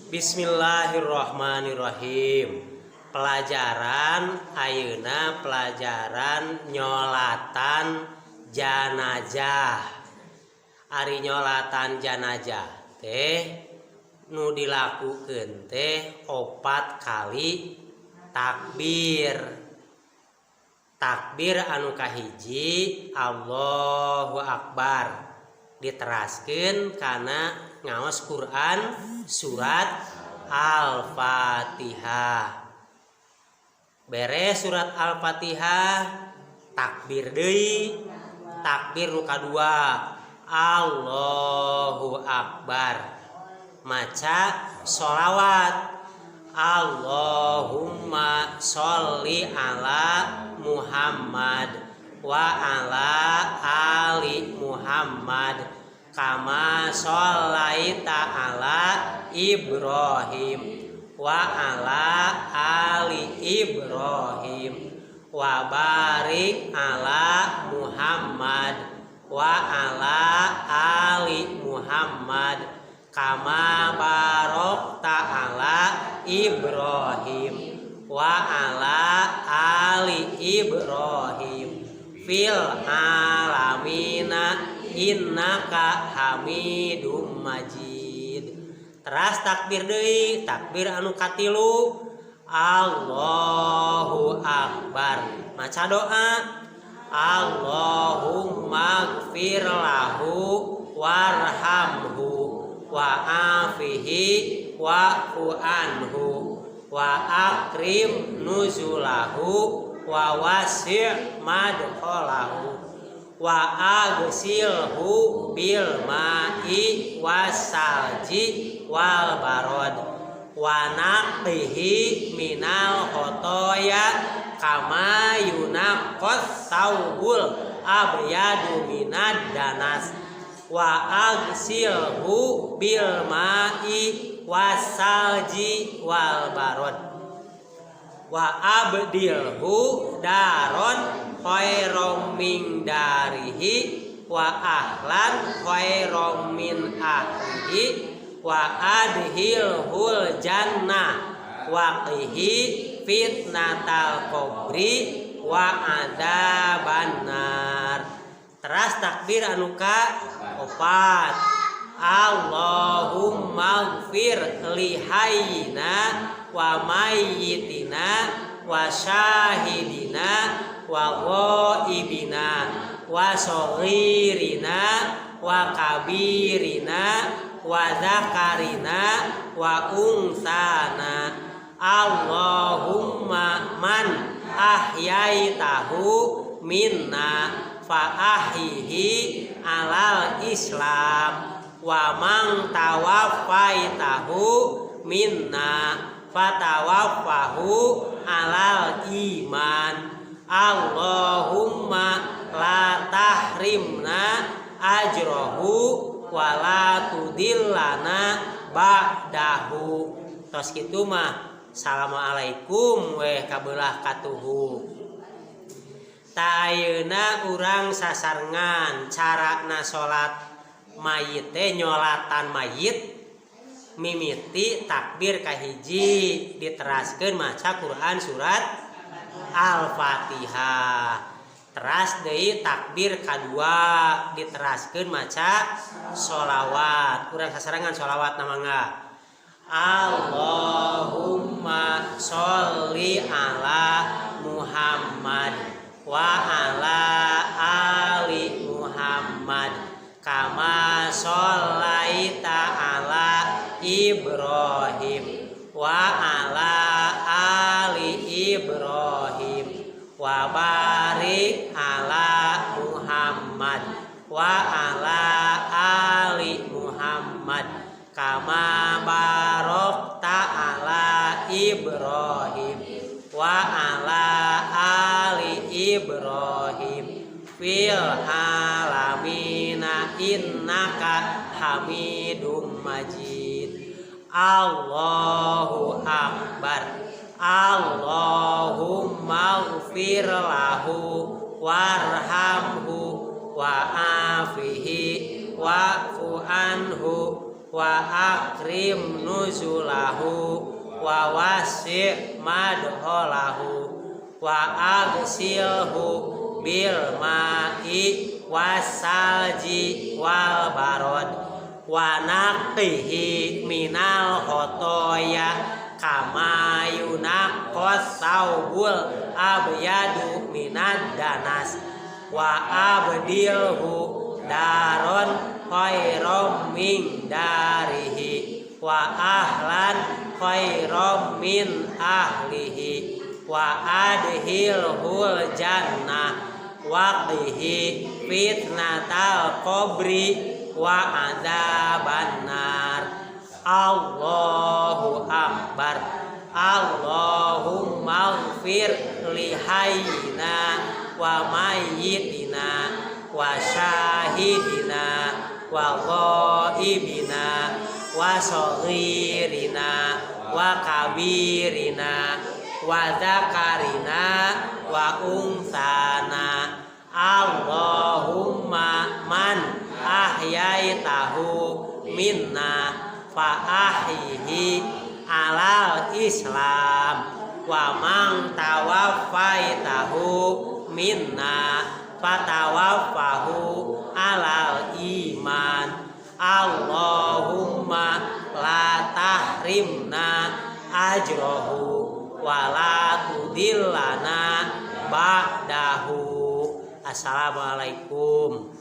Bismillahirrahmanirrahim. Pelajaran ayeuna, pelajaran nyolatan janazah. Ari nyolatan janazah teh nu dilakukeun teh opat kali takbir. Takbir anu kahiji, Allahu Akbar, diteraskeun kana ngaos Quran surat Al-Fatihah. Beres surat Al-Fatihah, takbir deui, takbir nu kadua, Allahu Akbar, maca sholawat, Allahumma sholli ala Muhammad wa ala ali Muhammad kama sholaita ala Ibrahim wa ala ali Ibrahim wa barik ala Muhammad wa ala ali Muhammad kama barokta ala Ibrahim wa ala ali Ibrahim fil alamina innaka Hamidum Majid. Teras takbir deui, takbir anu katilu, Allahu Akbar, maca doa, Allahumma gfir lahu warhamhu wa afihi wa'fu anhu wa akrim nuzulahu wa wasi' madkhalahu wa agsilhu bil ma'i wasalji wal barod wa naqqihi minal khotoya kama yunaqqas saubul abyadu minad danas wa agsilhu bil ma'i wasalji wal barod wa abdilhu daron khairam min darihi wa ahlan khairam min ahlihi wa adhilhul jannah wa qihi fitnatal qabri wa adzabannar. Teras takbir anu ka opat, Allahumma gfir li hayyina wa mayyitina wa syahidina wa ghaibina wa saghirina wa kabirina wa zakarina wa unsana. Allahumma man ahyaitahu minna fa ahyihi alal Islam wa man tawaffaitahu minna fatawaffahu alal iman. Allahumma la tahrimna ajrohu wa la tudillana ba'dahu. Tos kitu mah, assalamualaikum weh kabelah katuhu. Tah, ayeuna urang sasarengan carana salat mayit teh. Nyolatan mayit mimiti takbir kahiji, diteraskeun maca Quran surat Al-Fatihah. Teras deui takbir kadua, diteraskeun maca sholawat. Urang sasarengan sholawat, mangga. Allahumma sholli ala Muhammad wa ala ali Muhammad kama sholaita ala Ibrahim wa ala ali Ibrahim wa barik ala Muhammad wa ala ali Muhammad kama barokta ala Ibrahim wa ala ali Ibrahim fil alamina innaka Hamidum Majid. Allahu Akbar. Allahumma gfir lahu warhamhu wa afihi wa'fu anhu. wa akrim nuzulahu wa wasi' madkhalahu wa agsilhu bil ma'i wasalji wal barod wa naqihi minal khotoya kama yunaqqas saubul abyadu minad danas wa abdilhu daron khairam min darihi wa ahlan khairam min ahlihi wa adhilhul jannah waqihi fitnatal qabri wa adzabannar. Allahu akbar. Allahumma ighfir li hayyina wa mayyitina wa syahidina wa ghaibina wa saghirina wa kabirina wa dzakarina wa unsana. Allahumma man ahyaitahu minna fa ahyihi alal islam wa man tawaffaitahu minna fatawaffahu alal iman. Allahumma la tahrimna ajrohu wa la tudillana ba'dahu. Assalamualaikum.